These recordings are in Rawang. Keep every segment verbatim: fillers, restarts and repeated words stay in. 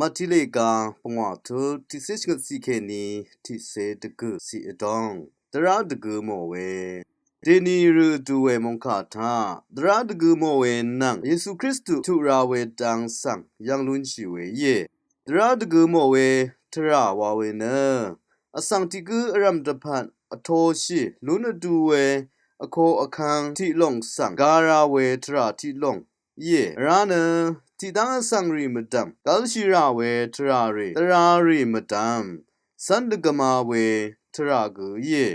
Màtí lèga pungwà tut tiqcé shvngøt ciq kèní tiqcé dvgø̀ ciq vdóng dvrá dvgø mò we. Dèní rø vdu we mòngkà taq dvrá dvgø mò we nvng Yesu Kristu tuq ra we dang svng yv̀ng lúnshì we íe. Dvrá dvgø mò we tvrà wa we nø vsvng tiq gǿ vrv̀m dvpvt vtoshì lún vdu we vko vkvng tiq lòng svng ga ra we tvrà tiq lòng íe. Vrá nø tiqdv́ng vsvng rì mvdv̀m gv́lshì rà we tvrà rì dvrá rì mvdv̀m cv́n dvgvma we tvrà gø íe.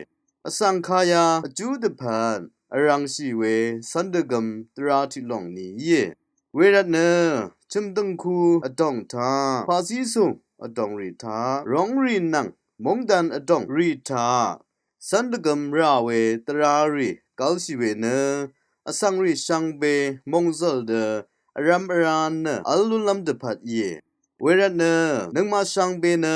Vsvng kaya vjú dvpvt vrv̄ngshì we cv́n dvgvm dvrá tiq lòng ni íe. Wervtnø chø̀mdø̀ngku vdòng taq paqzí sùng vdòng rì taq róngrì nvng móngdan vdòng rì taq cv́n dvgvm rà we dvrá rì gv́lshì we nø vsvng rì shvngbe mòngzø̀l dø vrv̄m vrá nø v́l lúnlv́m dvpvt íe. Wervtnø nøngmaq shvngbe nø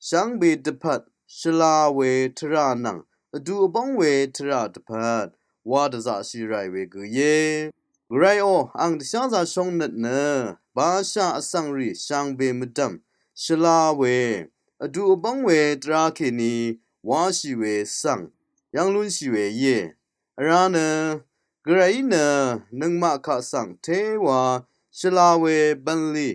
shvngbe dvpvt shvla we tvrà nvng vdu vbóng we tvrà dvpvt wa dvzaqshì ràì we gø íe. Gvrayò ang dvsházā shóngnøt nø bashà vsvng rì shvngbe mvdv̀m shvla we vdu vbóng we dvrá kèní wáshì we svng yv́ng lúnshì we íe. Vrá nø Gvrayí nø nøngmaq kaq svng téwa shvla we bv̀nlì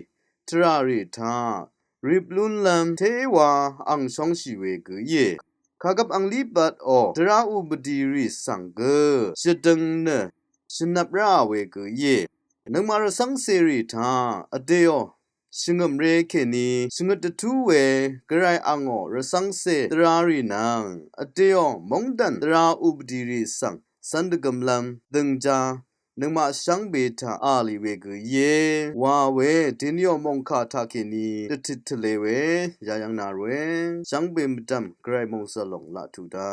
tvrà rì taq rip lúnlv́m téwa ang shóngshì we gø íe. Kàgvp anglí bvtò dvrá upvdi rì svng gø shvdøng nø shvnvp ráà we gø íe. Nøngmaq rvcv́ngcè rì taq vdèò shvngø̀mré kèní shvngøt dvtú we Gvray angò rvcv́ngcè dvrá rì nvng vdèò móngdàn dvrá upvdi rì svng cv́n dvgvmlv́m døngjá nøngmaq shvngbe taq a lì we gø íe wa we dèníò mòngkà taq kèní dvtit tvlē we yayv́ng nà ròe. Shvngbe mvdv̀m Gvray mòngzø̀l lòng laq tuq dá